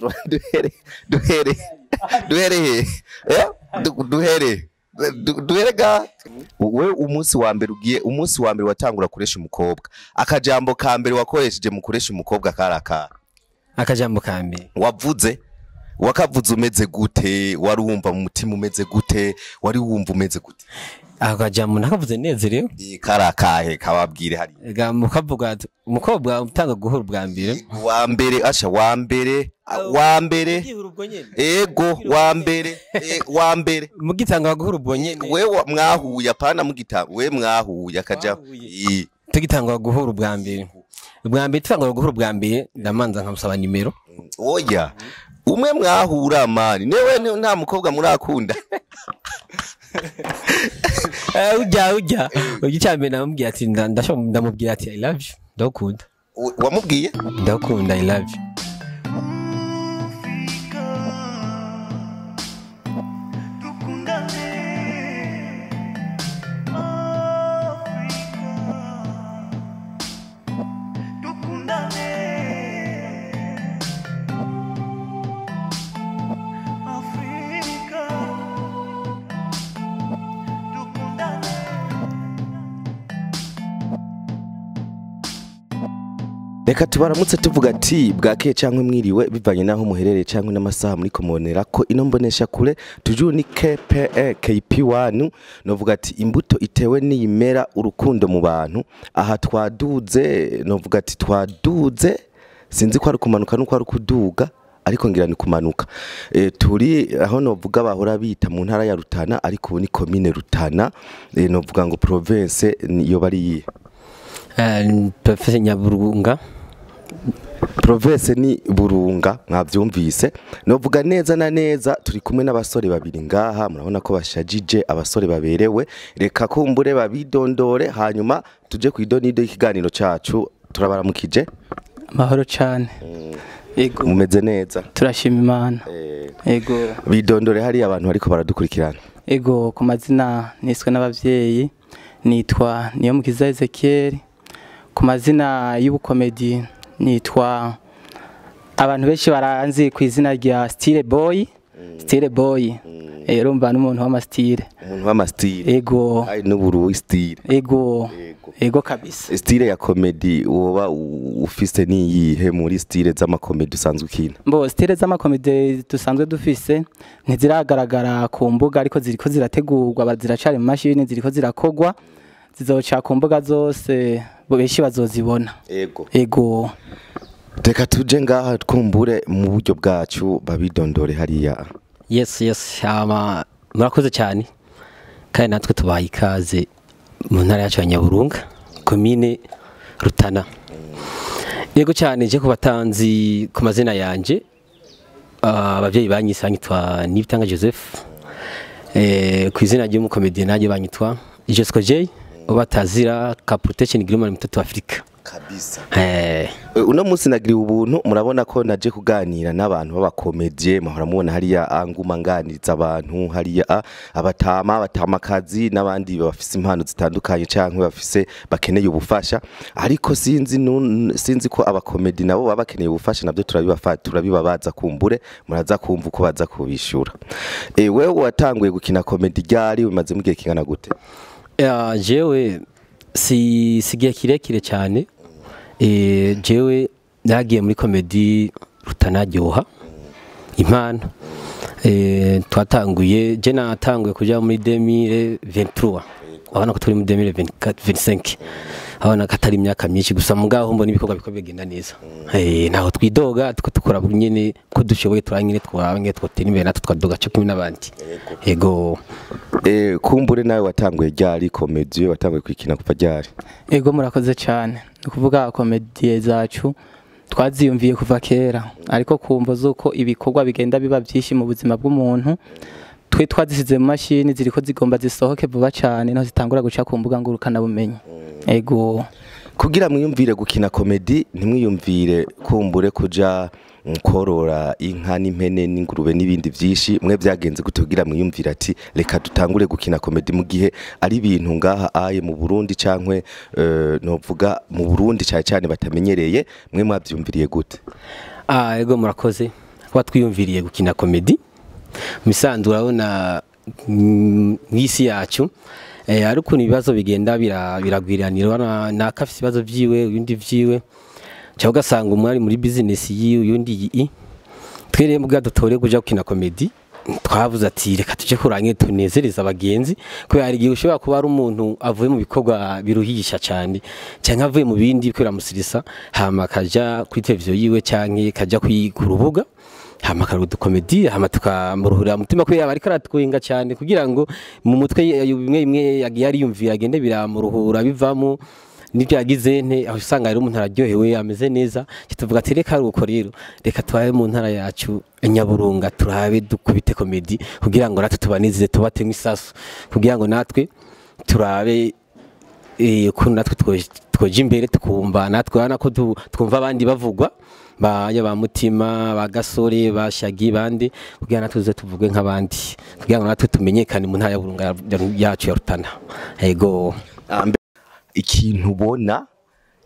Duhere duhere duhere eh duhere duhere ga we. Umunsi wa mbere ugiye, umunsi wa mbere watangura kuresha umukobwa, akajambo ka mbere wakoresheje mu kuresha umukobwa karaka? Akajambo ka mbere wavuze, wakavuze umeze gute? Wari wumva mu mutima umeze gute? Wari wumva umeze gute? Ako kajambo nakavuze nezerewe. Karakahe? Kababwire hari. Ega mukavuga ati umukobwa utanga guhura ubwa mbere. Wa mbere, asha, wa mbere, wa mbere, ego, wa mbere, wa mbere. Mugitanga guhura ubwo nyene. We mwahuye, apana mugita, we mwahuye akaja. Tugitanga guhura ubwa mbere, ubwa mbere tutangura guhura ubwa mbere, ndamanza nkamusaba nimero. Oya, umwe mwahura mani newe nta mukobwa murakunda. Ujya ujya icyambere namubwiye ati ndamubwira ati "I love you", ndakunda. Wamubwiye? Ndakunda, I love you. Reka tubaramutse tuvuga ati bwakeye cyangwa mwiriwe, bivanye naho muherereye cyangwa n'amasaha muri kumonera ko ino mbonesha kure. Toujours ni KPE KP1, novuga ati imbuto itewe n'iyimera urukundo mu bantu. Aha twaduze, novuga ati twaduze, sinzi ko ari kumanuka nuko ari kuduga, ariko ngira ni kumanuka. Turi aho novuga bahora bita mu ntara ya Rutana, ariko ubu ni commune Rutana. Novuga ngo province yo bari iyihe? Province Nyaburunga. Province ni Burunga, mwavyumvise. Novuga neza na neza turi kumwe n'abasore babiri ngaha, murabona ko bashajije, abasore baberewe. Reka kumbure babidondore, hanyuma tuje ku idonido y'ikiganiro cacu. Turabaramukije. Amahoro cyane. Ego. Mumeze neza? Turashima Imana. Ego. Bidondore hari abantu bariko baradukurikirana. Ego, ku mazina niswe n'abavyeyi nitwa Niyomukiza Ezekiel, ku mazina y'ubukomedi nitwa, abantu benshi baranzi ku izina rya Style Boy. Style Boy. Urumva n'umuntu w'amastyle. Umuntu w'amastyle. Ego. Ai n'uburu style. Ego. Ego kabisa. Style ya comedy woba ufise ni iyihe muri style z'amakomedi usanzwe ukina? Mbo style z'amakomedi dusanzwe dufise ntiziragaragara ku mbuga, ariko ziriko zirategurwa, ziracari mu mashini, ziriko zirakogwa, zizoca ku mbuga zose, benshi bazozibona. Ego. Ego. Reka tuje ngaha twumbure mu buryo bwacu babidondore hariya. Yes, ama murakoze cyane, kandi natwe tubaye ikaze mu ntara yacu ya Nyaburunga, commune Rutana. Yego cyane, je kubatanzi ku mazina yanje, abavyeyi banyise banyitwa Nibitanga Joseph, ku izina ry'umukomedian naje banyitwa Jesco J, ubatazira ka protection Gilman mtoto wa Afrika. Kabisa. Uno munsi nagiriwe ubuntu, murabona ko naje kuganira n'abantu b'abakomedie, muhora mubona hariya anguma nganiriza abantu hariya, abatama, abatamakazi n'abandi bafise impano zitandukanye canke bafise bakeneye ubufasha, ariko sinzi sinzi ko abakomedi nabo baba bakeneye ubufasha, nabyo turabibabaza, kumbure muraza kumva uko baza kubishura. Wewe watanguye gukina komedi ryari? Umaze mugihe kingana gute? Jewe si sigiye kirekire cyane. Jewe nagiye muri komedi Rutanaryoha impano. Twatanguye, je natanguye kuja muri 2023, abana ko turi muri 2024 25, abana katari imyaka myinshi, gusa mugaho mbona ibikorwa biko bigenda neza. Ntaho twidoga, tuko tukora nyene ko dushoboye, turanyine twarange twotera imbere natwe twadoga cyo kumwe n'abandi. Ego. Kumbure nawe watanguye ryari komedi? Watanguye kwikina kuva ryari? Ego, murakoze cyane. Ni ukuvuga komediye zacu twaziyumviye kuva kera, ariko kumva zuko ibikorwa bigenda biba byinshi mu buzima bw'umuntu, twe twazisize mu mashini, ziriko zigomba zisohoke vuba cyane, no zitangura guca ku mbuga ngurukana bumenyi. Ego. Kugira mwiyumvire gukina komedi, ntimwiyumvire kumbure kuja korora inka n'impene n'ingurube n'ibindi byinshi, mwe byagenze gute kugira mwiyumvire ati reka dutangure gukina komedi, mu gihe ari ibintu ngaha aye mu Burundi cankwe novuga mu Burundi cyane cyane batamenyereye? Mwe mwavyumviriye gute? Ego, murakoze. Kuba twiyumviriye gukina comedy misanzu, urabona mw'isi yacu ari ukuntu ibibazo bigenda biragwiranira, naka afise ibibazo vyiwe, uyundi vyiwe, cyangwa ugasanga umwe ari muri business yiwe, uyundi iyi. Twe rero mbwa dutore kuja gukina comedy, twavuze ati reka tuje kurange tunezereza abagenzi, kubera hari igihe ushobora kuba ari umuntu avuye mu bikorwa biruhisha cyane, cyangwa avuye mu bindi kubera musirisa, hama akaja kuri televiziyo yiwe cyangwa kaja ku rubuga, hama akaruha udukomedi, hama tukamuruhurira umutima, kubera aba ariko aratwenga cyane, kugira ngo mu mutwe bimwe bimwe yagiye ariyumvira agende biramuruhura, bivamo nibyo yagize nte, aho usanga rero umuntu araryohewe, ameze neza. Tuvuga ati reka ari uko rero, reka tubaye mu ntara yacu Nyaburunga, turabe dukubite komedi kugira ngo natwe tubanezeze, tubate nk'isasu, kugira ngo natwe turabe ukuntu natwe twoja imbere, tukumva natwe urabona ko twumva abandi bavugwa, ba ya ba Mutima, ba Gasore, ba Shagi, bandi, kugira natwe tuze tuvuge nk'abandi, kugira ngo natwe tumenyekane mu ntara ya Burunga yacu ya Rutana. Ego. Ikintu ubona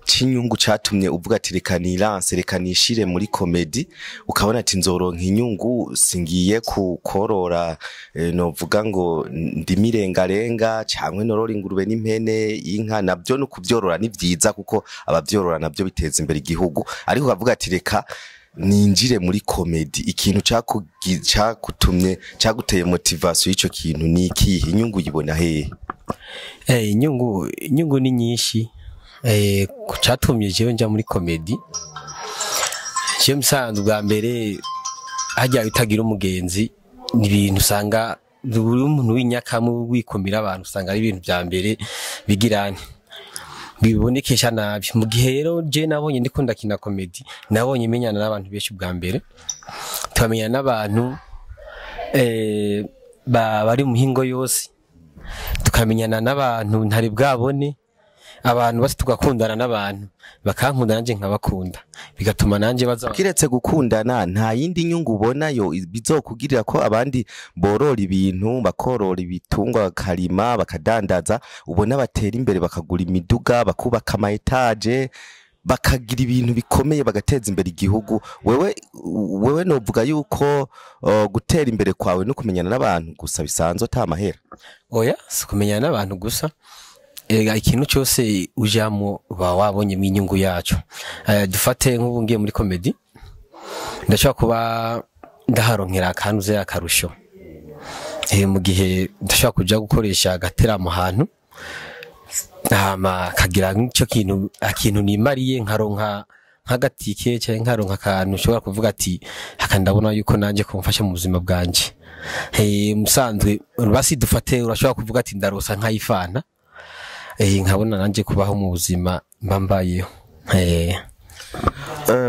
c'inyungu catumye uvuga ati reka nilanse, reka nishire muri comedy, ukabona ati nzoronka inyungu, singiye kukorora novuga ngo ndimirengarenga cyangwa norora ingurube n'impene, inka, nabyo no kubyorora ni vyiza, kuko abavyorora nabyo biteza imbere igihugu, ariko ukavuga ati reka ninjire muri comedy. Ikintu cakutumye, caguteye motivation y'ico kintu ni ikihe? Inyungu uyibona hehe? Inyungu ni nyinshi. Catumye jewe nja muri comedy, jewe musanzwe bwa mbere harya utagira umugenzi ni ibintu usanga buri umuntu w'inyakamu wikumira abantu, usanga ari ibintu vya mbere bigirane bibonekesha nabi. Mu gihe rero je nabonye ndiko ndakina comedy, nabonye menyana n'abantu benshi. Bwa mbere tukamenyana n'abantu bari mu mihingo yose, tukamenyana n'abantu ntari bwabone, abantu bose tugakundana, n'abantu bakankunda nanje nkabakunda, bigatuma nanje baza. Kiretse gukundana, nta yindi nyungu ubona yo bizokugirira, ko abandi borora ibintu, bakorora ibitungwa, bakarima, bakadandaza, ubona batera imbere, bakagura imiduga, bakubaka ama étages, bakagira ibintu bikomeye, bagateza imbere igihugu. Wewe novuga yuko gutera imbere kwawe no kumenyana n'abantu gusa bisanzwe, ata mahera? Oya, si kumenyana n'abantu gusa. Erega ikintu cyose ujamo uba wabonyemo inyungu yaco. Dufate nk'ubu ngiye muri comedy, ndashobora kuba ndaharonkera akantu akarusho. Mu gihe ndashobora kuja gukoresha agateramo ahantu, hama kagira nk'ico kintu akintu nimariye, nkaronka nk'agatike cyangwa nkaronka akantu ushobora kuvuga ati aka ndabona yuko nanjye kumfasha mu buzima bwanje. Musanzwe basi dufate urashobora kuvuga ati ndarosa nkayifana, nkabona nanjye kubaho mu buzima mba mbayeho.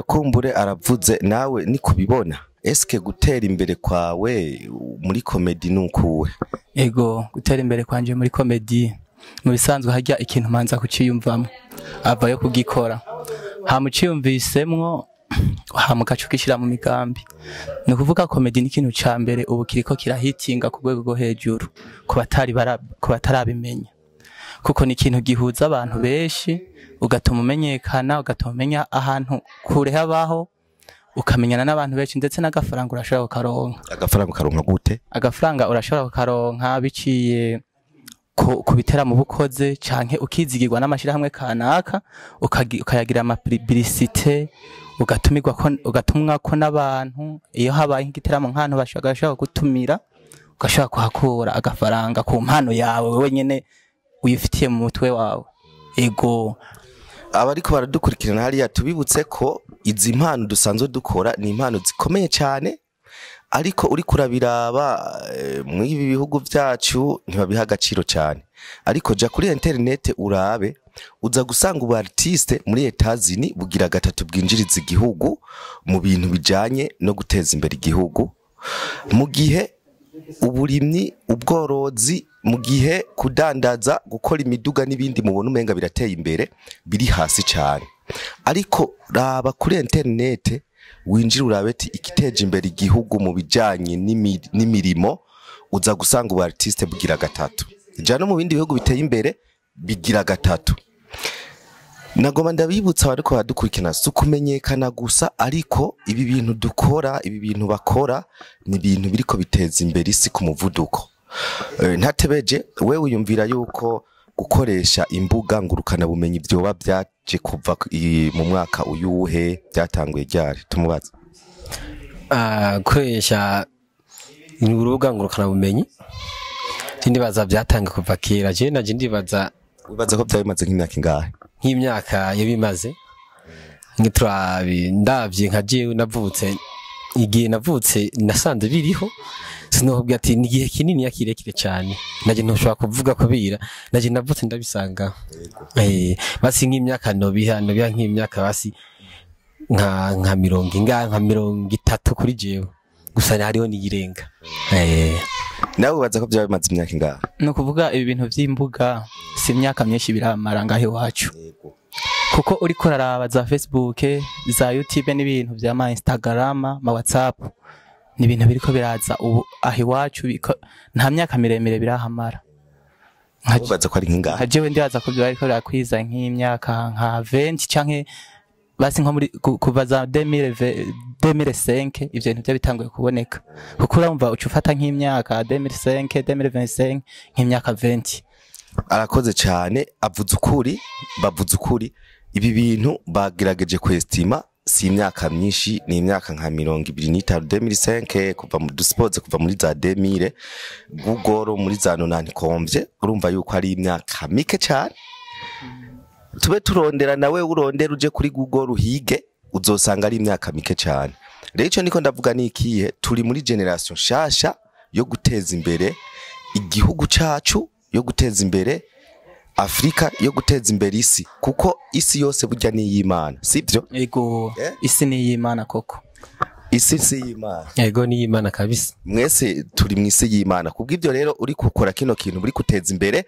Kumbure aravuze, nawe ni kubibona, eske gutera imbere kwawe muri comedy nukuwe? Ego, gutera imbere kwanje muri comedy, mu bisanzwe hajya ikintu manza kuciyumvamo avayo kugikora, hama uciyumvisemwo, hama ugaca ugishyira mu migambi. Ni ukuvuga comedy ni ikintu ca mbere ubu kiriko kirahitinga ku rwego rwo hejuru ku batarabimenya, kuko ni ikintu gihuza abantu benshi, ugatuma umenyekana, ugatuma umenya ahantu kure habaho, ukamenyana n'abantu benshi, ndetse n'agafaranga urashobora kukaronka. Agafaranga ukaronka gute? Agafaranga urashobora kukaronka biciye ku biteramo bukoze, canke ukizigirwa n'amashirahamwe kanaka, ukayagira ama publicité, ugatumirwa ko, ugatumwa ko n'abantu. Iyo habaye nk'igiteramo nk'ahantu bashobora gutumira, ugashobora kuhakura agafaranga ku mpano yawe wenyene uyifitiye mu mutwe wawe. Ego. Abariko baradukurikirana hariya, tubibutse ko izi mpano dusanzwe dukora ni impano zikomeye cyane, ariko uri kurabiraba muri ibi bihugu byacu ntibabiha agaciro cyane. Ariko ja kuri internet urabe, uza gusanga ubu artiste muri Etazini bugira gatatu bwinjiriza igihugu mu bintu bijanye no guteza imbere igihugu, mu gihe uburimyi, ubworozi, mu gihe kudandaza, gukora imiduga n'ibindi mubona umenga birateye imbere, biri hasi cyane. Ariko raba kuri internet, winjira urabe ati ikiteje imbere igihugu mu bijanye n'imirimo, uza gusanga ubu artiste bugira gatatu. Ja no mu bindi bihugu biteye imbere bigira gatatu. Nagoma ndabibutsa abariko baradukurikirana, si ukumenyekana gusa, ariko ibi bintu dukora, ibi bintu bakora ni ibintu biriko biteza imbere isi ku muvuduko. Ntatebeje, we wiyumvira yuko gukoresha imbuga ngurukana bumenyi vyoba vyaje kuva mu mwaka uyuhe, byatanguye ryari? Tumubaze. Gukoresha urubuga ngurukanabumenyi ndibaza byatanga kuva kera. Je naje ndibaza Wibaza ko vyari bimaze nk'imyaka ingahe? Nk'imyaka yabimaze ngiturabi, ndavye nka jewe navutse, igihe navutse nasanze biriho. Sinokubwira ati ni igihe kinini ya kirekire cyane, naje ntushobora kuvuga kubira naje navutse ndabisanga. Basi nk'imyaka nobiha nk'imyaka basi nka mirongo ingahe, nka 30 kuri jewe gusa, hariho n'iyirenga. Nawe wibaza ko vyari bimaze imyaka ingahe? Ni ukuvuga ibi bintu by'imbuga si imyaka myinshi biramara ngaho iwacu, kuko uriko uraraba za Facebook, za YouTube n'ibintu vya ma Instagram, ma WhatsApp, ni ibintu biriko biraza ubu aho iwacu, nta myaka miremire birahamara. Wibaza ko ari nk'ingahe? Nka jewe ndibaza ko bariko birakwiza nk'imyaka nka 20 canke basi nko muri kuva za 2005 ivyo bintu vyo bitanguye kuboneka, kuko urumva uca ufata nk'imyaka 2005, 2025, nk'imyaka 20. Arakoze cyane, avuze ukuri, bavuze ukuri. Ibi bintu bagerageje kwestima si imyaka myinshi, ni imyaka nka 25, 2005, kuva mu dusipoze kuva muri za 2000, Google muri za nonani komvye. Urumva yuko ari imyaka mike cyane. Tube turondera, nawe urondera uje kuri Google uhige, uzosanga ari imyaka mike cyane. Rero ico niko ndavuga ni ikihe? Turi muri generation nshasha yo guteza imbere igihugu cacu, yo guteza imbere Afrika, yo guteza imbere isi, kuko isi yose burya ni iy'Imana, sivyo? Ego. Isi ni iy'Imana koko. Isi si iy'Imana? Yego, ni Imana kabisa. Mwese turi mu isi y'Imana. Kubw'ibyo rero uri gukora kino kintu, uri guteza imbere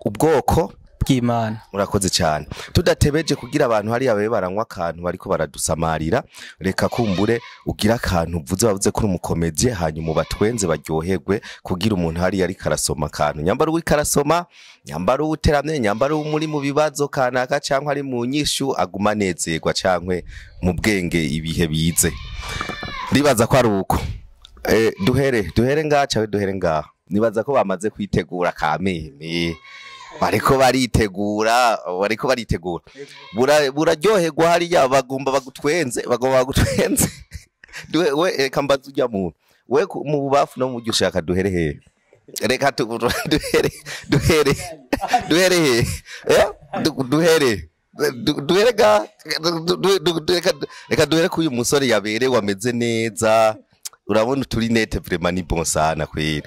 ubwoko bw'Imana. Murakoze cyane. Tudatebeje, kugira abantu hariya babe baranywa akantu bariko baradusamarira, reka kumbure ugira akantu uvuze, bavuze ko uri umukomedie, hanyuma ubatwenze baryoherwe, kugira umuntu hariya ariko arasoma akantu, nyambara uriko arasoma, nyambara uwuteramye, nyambara muri mu bibazo kanaka cyangwa ari mu nyishu, aguma anezerwa cyangwa mu bwenge ibihe bize. Ndibaza ko ari uko. Duhere ngaha cawe, duhere ngaha. Nibaza ko bamaze kwitegura kameme, bariko baritegura, bariko baritegura. Buraryoherwa hariya, bagomba bagutwenze, bagomba bagutwenze. We reka mbaze ujya muntu we mu bubafu no mu buryo ushaka duhere hehe? Reka duhere hehe? Duhere duhere ga reka duhere ko uyu musore yaberewe, ameze neza, urabona uturi nete, vraiment ni bon sana kweri.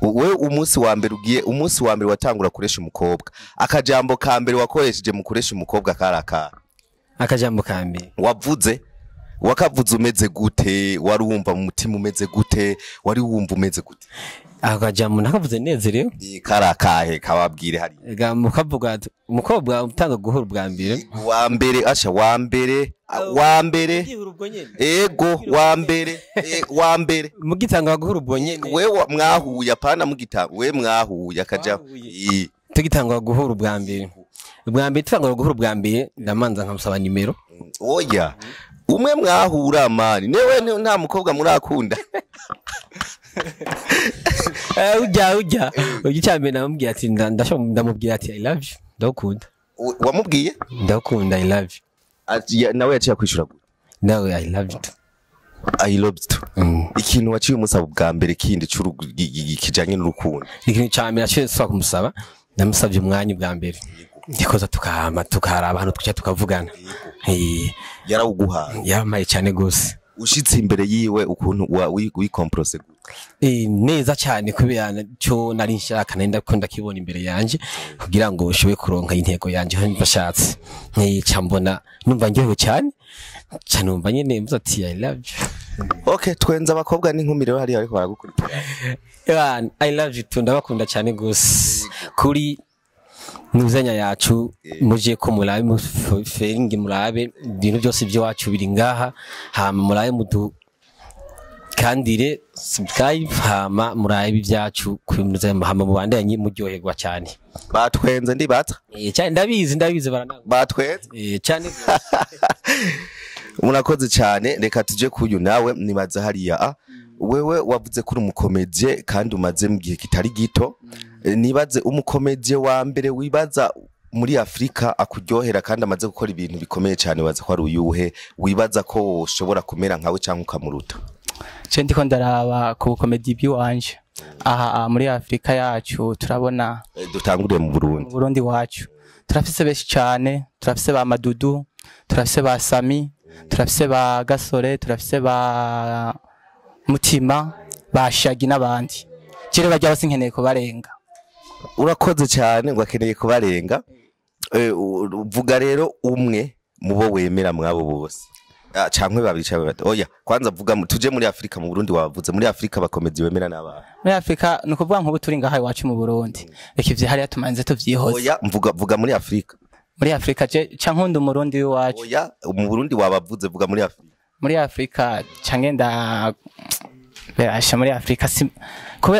We umunsi wa mbere ugiye, umunsi wa mbere watangura kuresha umukobwa, akajambo ka mbere wakoresheje mu kuresha umukobwa karaka? Akajambo ka mbere wavuze, wakavuze umeze gute? Wari wumva mu mutima umeze gute? Wari wumva umeze gute? Akajambo nakavuze nezerewe. Karakahe? Kababwire hari. Ega mukavuga ati, umukobwa utanga guhura ubwa mbere. Wa mbere, asha, wa mbere, wa mbere, ego, wa mbere, wa mbere. Mugitanga guhura ubwo nyene. We mwahuye, apana mugita, we mwahuye akaja. Tugitangura guhura ubwa mbere, ubwa mbere tutangura guhura ubwa mbere, ndamanza nkamusaba nimero. Oya, umwe mwahura mani newe nta mukobwa murakunda? Ujya icya mbere namubwiye ati ndamubwira ati "I love you", ndagukunda. Wamubwiye? Ndagukunda, I love you. Ati, nawe yaciye kwishura gute? Nawe "I love you too." "I love you too." Ikintu waciye umusaba ubwa mbere kindi kijanye n'urukundo? Ikintu cya mbere naciye nsaba kumusaba, ndamusabye umwanya ubwa mbere ndikoza tukahama tukaraba ahantu twicara tukavugana. Yarawuguhaye? Yamaye cyane gose. Ushitse imbere yiwe ukuntu wikomprose gute? Neza cyane, kubera cyo nari nshaka nari ndako ndakibona imbere yanje kugira ngo ushobore kuronka intego yanje aho mbashatse. Ca mbona numva ndyohewe cyane cyane, numva nyene mvuze ati "I love you." Okay, twenza abakobwa n'inkumi rero hariya ariko baragukurikira. Ewana, I love you too, ndabakunda cyane gose. Kuri nuzanya yacu muje ko murabe muferingi, murabe ibintu byose by'iwacu biri ngaha, hama murabe mudu Mudukandire subscribe, hama murabe ibyacu kubimuza, hama mubandanye muryoherwa cyane. Batwenze ndibatsa. Cyane, ndabizi, ndabizi, barananga. Batwenze. Cyane. Murakoze cyane. Reka tuje kuyu nawe nibaza hariya. Wewe wavuze ko uri umucomédien kandi umaze mu gihe kitari gito. Nibaze umucomédien wa mbere wibaza muri Afrika akuryohera kandi amaze gukora ibintu bikomeye cyane, waza ko ari uyuhe wibaza ko ushobora kumera nkawe cyangwa ukamuruta? Je ndiko ndaraba ku bucomédie bw'iwanje aha muri Afrika yacu, turabona Dutanguriye mu mu Burundi. Burundi wacu turafise benshi cyane. Turafise ba Madudu, turafise ba Sami, turafise ba Gasore, turafise ba Mutima, ba Shagi n'abandi. Jere bajya bose nkeneye kubarenga. Urakoze cyane, ngo akeneye kubarenga. Vuga rero umwe mu bo wemera mwabo bose. Cankwe babiri canke batatu. Oya, kwanza vuga tuje muri Afrika. Mu Burundi wavuze, muri Afrika abacomédiens wemera n'abantu? Muri Afrika, ni ukuvuga nk'ubu turi ngaha iwacu mu Burundi, reka ivyo hariya tumanze tuvyihoze. Oya, mvuga, vuga muri Afrika. Muri Afrika je ca nkunda Umurundi w'iwacu. Oya, mu Burundi wabavuze, vuga muri Afrika. Muri Afrika ca ngenda berasha muri Afrika si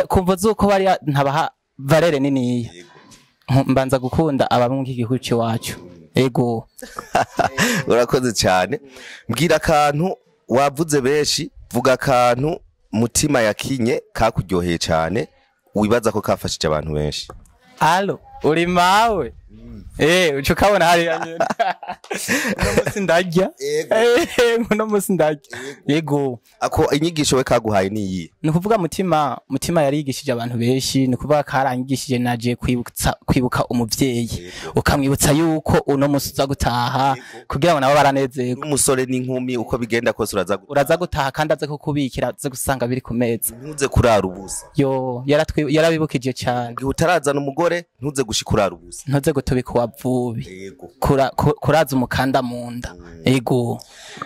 kumva zuko bariya ntabaha valeur niniya. Mbanza gukunda abamwe nk'igihugu c'iwacu, ego. Urakoze cyane. Mbwira akantu, wavuze benshi, vuga akantu Mutima yakinye kakuryoheye cyane, wibaza ko kafashije abantu benshi. Allo, uri mawe, uca ukabona hariya nyene, uno munsi ndarya. Uno munsi ndarya, yego. Ako inyigisho we kaguhaye ni iyi? Ni ukuvuga Mutima yarigishije abantu benshi. Ni ukuvuga karangishije naje kwibutsa, kwibuka umuvyeyi, ukamwibutsa yuko uno munsi uza gutaha, kugira ngo nabo baranezerwe. N'umusore n'inkumi, uko bigenda kose uraza Uraza gutaha, kandi aze kukubikira, aze gusanga biri ku meza. Ntuze kurara ubusa. Yo, yarabibukije cyane. Igihe utarazana umugore, ntuze gushika urara ubusa. Ntuze gutubika uwavubi. Kuraza umukanda mu nda, ego.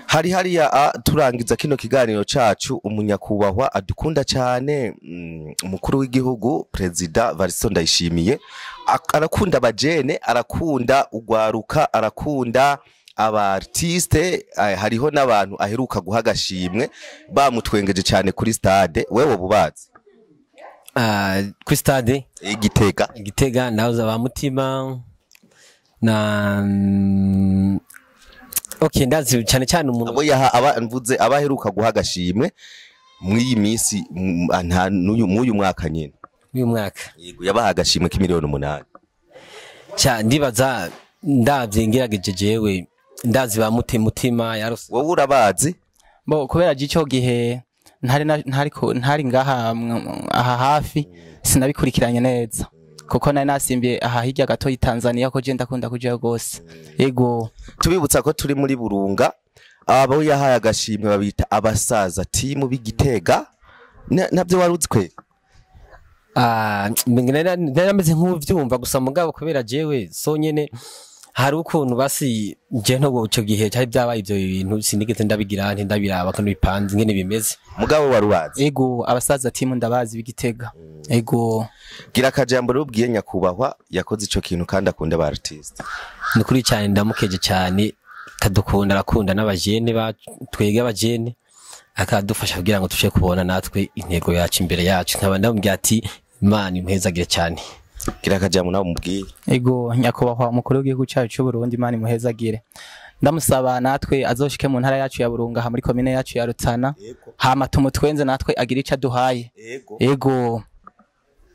Hari hariya turangiza kino kiganiro cacu, umunyakubahwa adukunda cyane, umukuru w'igihugu, Perezida Varisto Ndayishimiye, arakunda abajene, arakunda ugwaruka, arakunda aba artiste. Hariho n'abantu aheruka guha agashimwe bamutwengeje cyane kuri stade. Wewe bubazi? Kuri stade? Igitega. Igitega, nawe ba Mutima na okay, ndazi cyane cyane umuntu Abo yaha, aba mvuze abaheruka guha agashimwe mw'iyi minsi, nta n'uyu, mw'uyu mwaka nyene. Uyu mwaka? Yego, yabaha agashimwe k'8 miliyoni. Cya ndibaza ndavye ngerageje, jewe ndazi ba Mutima yarose. Wowe urabazi? Bo kubera ico gihe ntari ntari ngaha aha hafi, sinabikurikiranye neza kuko nari nasimbiye aha hirya gato i Tanzania, ko je ndakunda kujayo gose, ego. Tubibutsa ko turi muri Burunga. Abo yahaye agashimwe babita abasaza timu b'Igitega. Nabyo wari uzi kwe? Nari nameze nk'uvyumva gusa, mugabo kubera jewe so nyene hari ukuntu basi je ntabwo ico gihe cyari byabaye ivyo bintu, sinigeze ndabigira nti ndabiraba ko bipanze ingene bimeze. Mugabo wari ubazi? Ego, abasaza timu ndabazi b'Igitega, ego. Gira akajambo rero ubwiye nyakubahwa yakoze ico kintu kandi akunda aba artiste. Ni kuri cyane, ndamukeje cyane, kadukunda, arakunda n'abajene ba twege abajene, akadufasha kugira ngo tushe kubona natwe intego yacu imbere yacu. Nkaba ndamubwira ati Imana imuhezagire cyane. Gira akajambo nawe umubwiye. Ego, nyakubahwa umukuru w'igihugu cyacu cy'u Burundi, Imana imuhezagire. Ndamusaba natwe azoshike mu ntara yacu ya Burunga, aha muri komine yacu ya Rutana, hama tumutwenze natwe agira ico aduhaye, ego.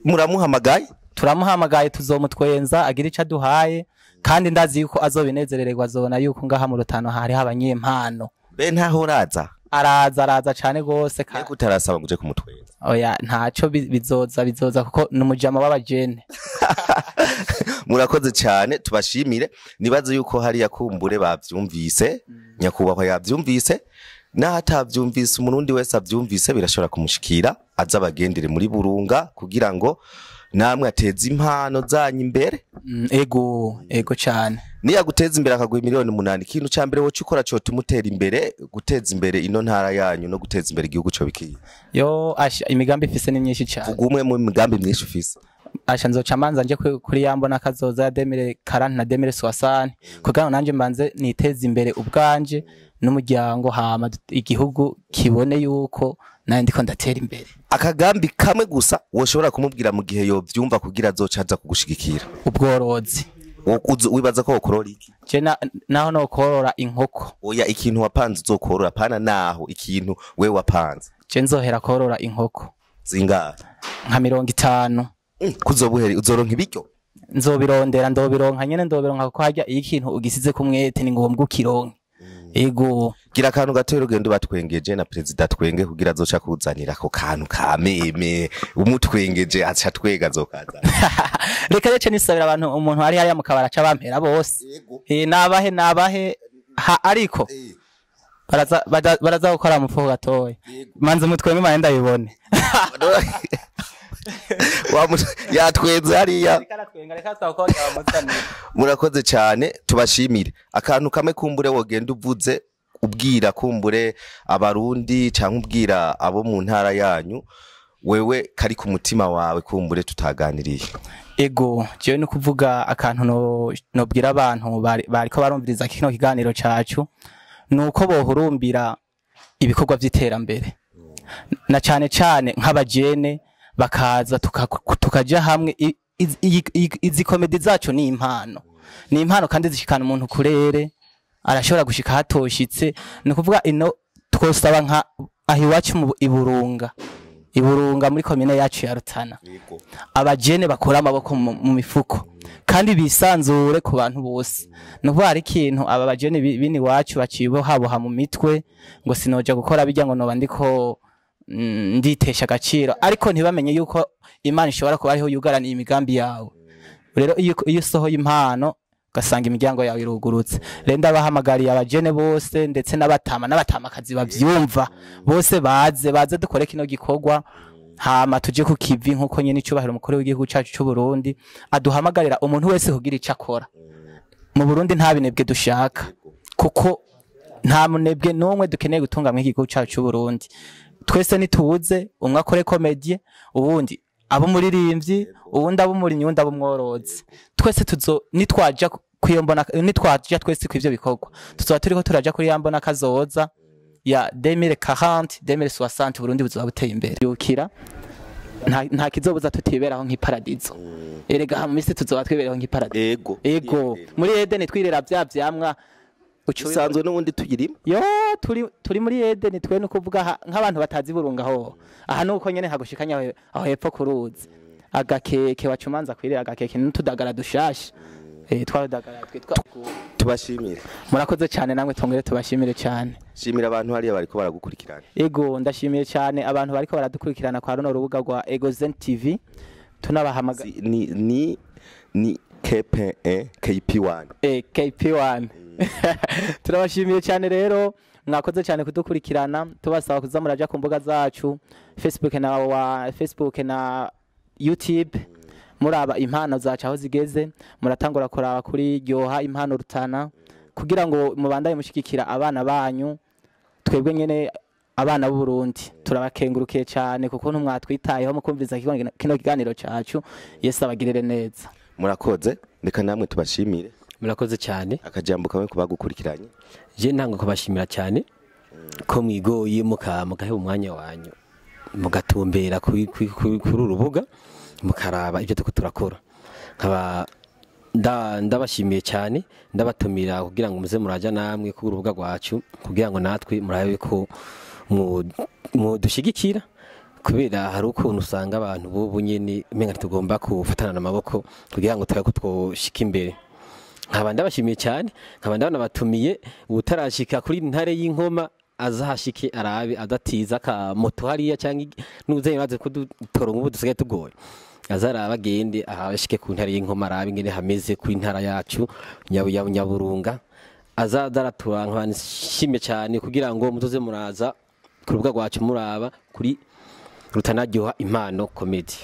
Muramuhamagaye. Turamuhamagaye, tuzomutwenza agira ico aduhaye, kandi ndazi yuko azobinezerererwa, azobona yuko ngaha mu Rutana hariho abanyempano. Be ntaho uraza? Araza, araza cane gose. Ariko utarasaba ngo uje kumutwenza? Oya, ntaco, bizoza kuko ni umujama w'abajene. Murakoze cyane, tubashimire. Nibaze yuko hariya kumbure bavyumvise, nyakubahwa yavyumvise, naho atavyumvise, umurundi wese avyumvise birashobora kumushikira, aza abagendere muri Burunga kugira ngo namwe ateze impano zanyu imbere. Ego, ego cane. Niyaguteza imbere akaguha 8 miliyoni, ikintu ca mbere woca ukora cotuma utera imbere, guteza imbere ino ntara yanyu no guteza imbere igihugu, co bikiye? Yo asha, imigambi ifise ni myinshi cane. Vuga umwe mu migambi myinshi ufise. Asha, nzoca manza nje kuri yambo nakazoza ya 2040 na 2060, kugira ngo nanje mbanze niteze imbere ubwanje n'umuryango, hama igihugu kibone yuko Naye ndiko ndatera imbere. Akagambi kamwe gusa woshobora kumubwira mu gihe yovyumva kugira azoca aza kugushigikira? Ubworozi. Wibaza ko wokorora iki? Je naho nokorora inkoko. Oya, ikintu wapanze uzokorora, pana naho ikintu we wapanze. Je nzohera korora inkoko. Zingahe? Nka 50. Kuzobuheri uzoronka ibiryo? Nzobirondera, ndobironka nyene, ndobironka kuko harya iyo ikintu ugisize ku mwete ni ngombwa ukironke. Ego. Gira akantu gato rugendo batwengeje na perezida twenge kugira azoca kuzanira ako kantu ka meme umutwengeje aca twega azokaza. Reka rece nisabira abantu, umuntu ari hariya mu kabara aca bampera bose. Nabahe nabahe ha, ariko baraza gukora mu fuko gatoya. Manze mutwenge mane ndabibone. Yatwenze hariya. Murakoze cyane, tubashimire. Akantu kamwe kumbure wogenda uvuze ubwira kumbure abarundi cyangwa ubwira abo mu ntara yanyu wewe kari ku mutima wawe kumbure tutaganiriye. Ego, jewe no kuvuga akantu nobwira abantu bariko barumviriza kino kiganiro cacu nuko bohurumbira ibikorwa vy'iterambere na cyane cyane nk'abajene bakaza tukaja hamwe. Izi komedi zacu ni impano, ni impano kandi zishikana umuntu kurere, arashobora gushika hatoshitse. Ni kuvuga ino twosaba nka aho iwacu mu Iburunga, Iburunga muri komine yacu ya Rutana, abajene bakora amaboko mu mifuko kandi bisanzure ku bantu bose. Ni ukuvuga hari ikintu aba bajene bini iwacu bacibohaboha mu mitwe ngo sinoja gukora bijya ngo noba ndiko nditesha agaciro, ariko ntibamenye yuko Imana ishobora kuba ariho yugaraniye imigambi yawe. Rero iyo usohoye impano ugasanga imiryango yawe irugurutse. Rero ndabahamagariye abajene bose ndetse n'abatama n'abatamakazi bavyumva bose baze dukore kino gikorwa, hama tuje ku kivi nkuko nyene icubahiro umukuru w'igihugu cacu c'u Burundi aduhamagarira umuntu wese kugira ico akora. Mu Burundi nta binebwe dushaka, kuko nta munebwe n'umwe dukeneye gutunga mu gihugu cacu c'u Burundi. Twese nituze, umwe akore komedie, uwundi abo muririmbyi, uwundi abo umurimyi, uwundi abo umworozi. Twese tuzo nitwaja kwiyombona, nitwaja twese kwivyo bikorwa tuzoba turiko turaja kuri ya mbona kazoza ya 2040 2060 Burundi buzoba buteye imbere. Yukira nta kizobuza tutiberaho nk'iparadizo. Erega mu misi tuzoba twiberaho nk'iparadizo. Ego. Ego, muri Eden twirera bya vyamwa usanzwe n'ubundi tuyirimo. Yo turi muri Eden twe no kuvuga nk'abantu batazi Burunga ho. Aha nuko nyene hagushikanya aho hepfo kuruzi. Agakeke wacumanza kwirera agakeke n'utudagara dushasha. Twadagara twitwa. Tubashimire. Murakoze cyane namwe tongere tubashimire cyane. Shimira abantu hariya bariko baragukurikirana. Ego, ndashimiye cyane abantu bariko baradukurikirana kwa runo rubuga rwa Egozen TV. Tunabahamaga ni KPE KP1. KP1. Turabashimiye cyane rero, mwakoze cyane kudukurikirana. Tubasaba kuza muraja ku mbuga zacu Facebook na YouTube, muraba impano zacu aho zigeze, muratangura kuraba kuri Ryoha Impano Rutana kugira ngo mubandaye mushigikira abana banyu. Twebwe nyene abana b'u Burundi turabakengurukiye cyane kuko ntumwatwitayeho mukumviriza kino kiganiro cacu. Yesu abagirire neza. Murakoze, reka namwe tubashimire. Murakoze cyane. Akajambo kamwe kubagukurikiranye. Je ntango kubashimira cyane ko mwigoye mukaheba umwanya wanyu mugatumbera kuri urubuga mukaraba ibyo tuko turakora. Nkaba ndabashimiye cyane, ndabatumira kugira ngo muze muraja namwe ku rubuga rwacu kugira ngo natwe murabe ko mudushigikira, kubera hari ukuntu usanga abantu bubu nyene umenga tugomba kufatana amaboko kugira ngo turabe ko twoshika imbere. Nkaba ndabashimiye cyane, nkaba ndanabatumiye utarashika kuri ntare y'inkoma azahashike arabe adatiza ka moto hariya cyangwa nuze baze kudutora ubu dusigaye tugoye, azaraba agende ahashike ku ntare y'inkoma arabe ingene hameze ku ntara yacu Nyaburunga. Azadaratura nkaba nshimye cyane kugira ngo muzoze muraza ku rubuga rwacu muraba kuri Rutana Ryoha Impano Comedy.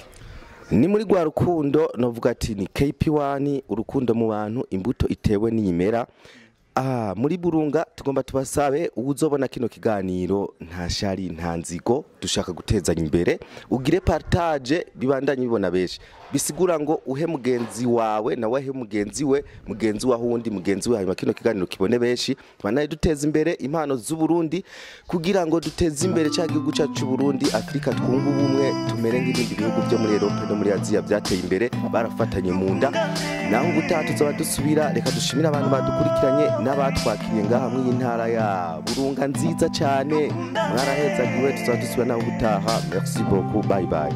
Ni muri rwa rukundo novuga ati ni KP1, urukundo mu bantu, imbuto itewe n'iyimera. Muri Burunga tugomba tubasabe, uzobona kino kiganiro, nta shari nta nzigo, dushaka gutezanya imbere. Ugire partage, bibandanye bibona benshi. Bisigura ngo uhe mugenzi wawe, nawe ahe mugenzi we, mugenzi wa wundi, mugenzi we, hanyuma kino kiganiro kibone benshi, tubandanye duteza imbere impano z'u Burundi kugira ngo duteze imbere cya gihugu cyacu cy'u Burundi, Afrika twunga ubumwe, tumere nk'ibindi bihugu byo muri Europe no muri Aziya byateye imbere barafatanye mu nda. Naho ubutaha tuzaba dusubira. Reka dushimire abantu badukurikiranye n'abatwakiriye ngaha muri iyi ntara ya Burunga nziza cyane. Mwarahezagiwe, tuzaba dusubira naho ubutaha. Merci beaucoup, bye bye.